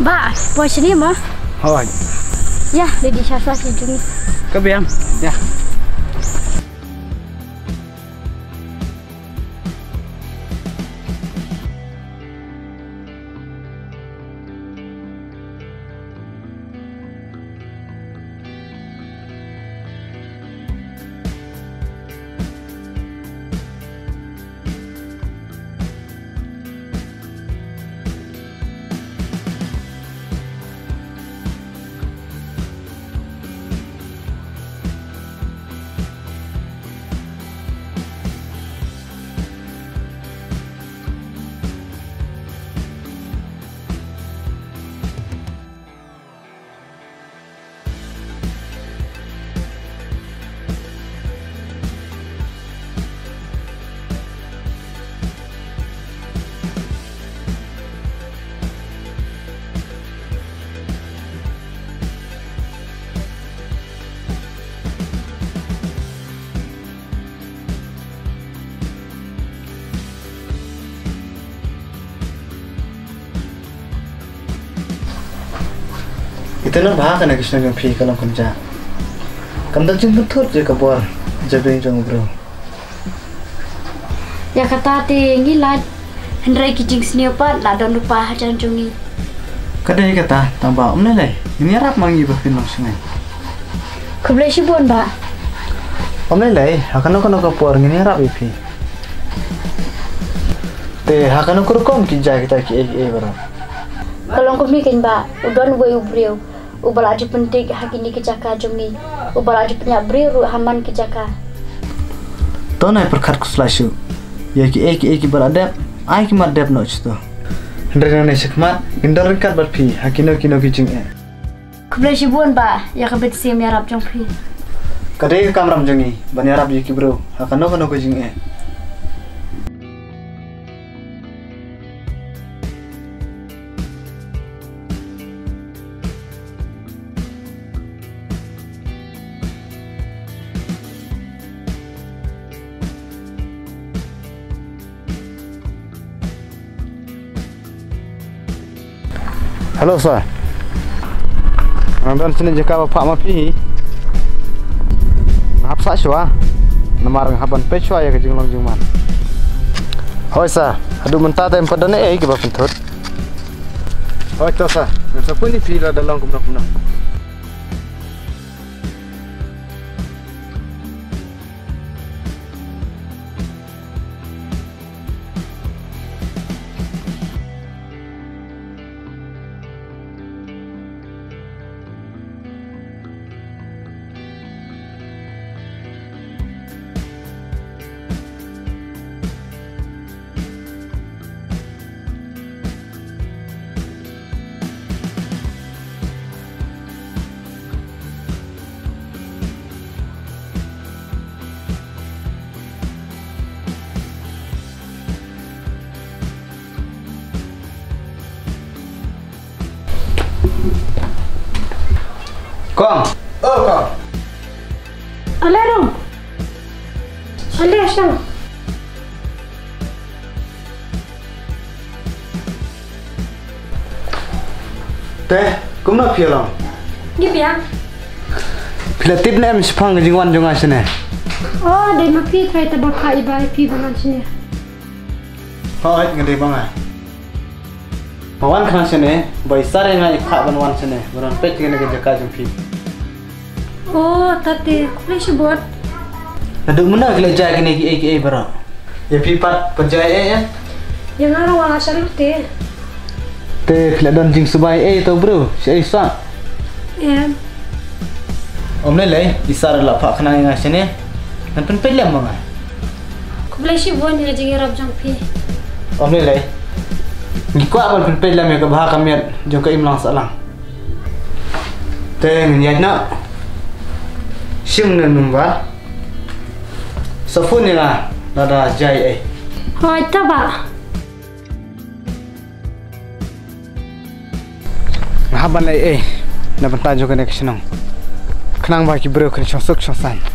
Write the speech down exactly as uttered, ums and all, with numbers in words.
Ba, poi shane mo. Hooid. Ïa, ready sha sha shi jong ngi. Ka biang. Ïa. Ita na ba kane ka shnong jong phi ka long kynja. Kam da jingpynthut ïa ka bor jabieng jong u briew. Ïa kata te ngi lait, hynrei ki jingsniew pat la don lypa hajan jong ngi. Ka dei kata, tang ba ym lei lei ngin ïarap ma ngi ba phin long sngewsih. Khublei shibun ba. Ym lei lei, ha kano kano ka por ngin ïarap ïa phi. Te ha kano ka rukom ki jia kita kiei kiei baroh? Ka long kumne keiñ ba, u don uwei u briew uba la ju pyndik ha kine ki jaka jong ngi, uba la ju pynïap briew ruh ha man ki jaka. To nai pyrkhat khuslai shuh. Ïa kiei kiei kiba la dep, ai ki mat dep noh shuh to. Hynrei nangne shakhmat ngin don ryngkat bad phi ha kino kino ki jingeh. Khublei shibun ba ïa ka mynsiem ïarap jong phi. Ka dei ka kamram jong ngi ban ïarap ïa ki briew ha kano kano ka jingeh. Hello sir. Nga don shane jaka ba phah ma phi. Nga hap sah shuwa. Namar nga hap ban peit shuwa ïa ka jinglong jingman. Hooid sir, haduh mynta te ym pat don ei ei kiba pynthut. Hooid to sir, ngan sa pyn ïa phi lada long kumno kumno. Kong. Oh, kong. Ale rong. Ale asal. Te, kumno phi long? Ngi biang. Phi la tip ne em shaphang ka jingwan jong nga shane? Oh, dei ma phi trai ta ba pha i ba phi ba ngan shane. Hooid, nga dei ba nga. Ba wan khnang shane, ba i sar ïa nga i phah ban wan shane, ban wan peit kane ka jaka jong phi. Oh, tate, khublei shibun. Naduh mynno ki la jia kine kiei kiei baroh? Ïa phi pat pat jia ei ei? Ïa nga ruh nga la shah lut te. Te phi la don jingsubai ei to bro, shaei sah? Em. Ym lei lei, i sar la phah khnang ïa nga shane. Ngan pynpeit lem ma nga. Khublei shibun ïa ka jingïarap jong phi. Ym lei lei. Ngi kwah ban pynpeit lem ïa ka bha ka miat jong ka imlang sahlang. Te ngin ïaid noh. Shim ne number. Sa phone ïa nga lada jia ei ei. Hooid, to bah. Nga hap ban leh ei ei na bynta jong kane ka shnong, khnang ba ki briew kin shong suk shong saiñ.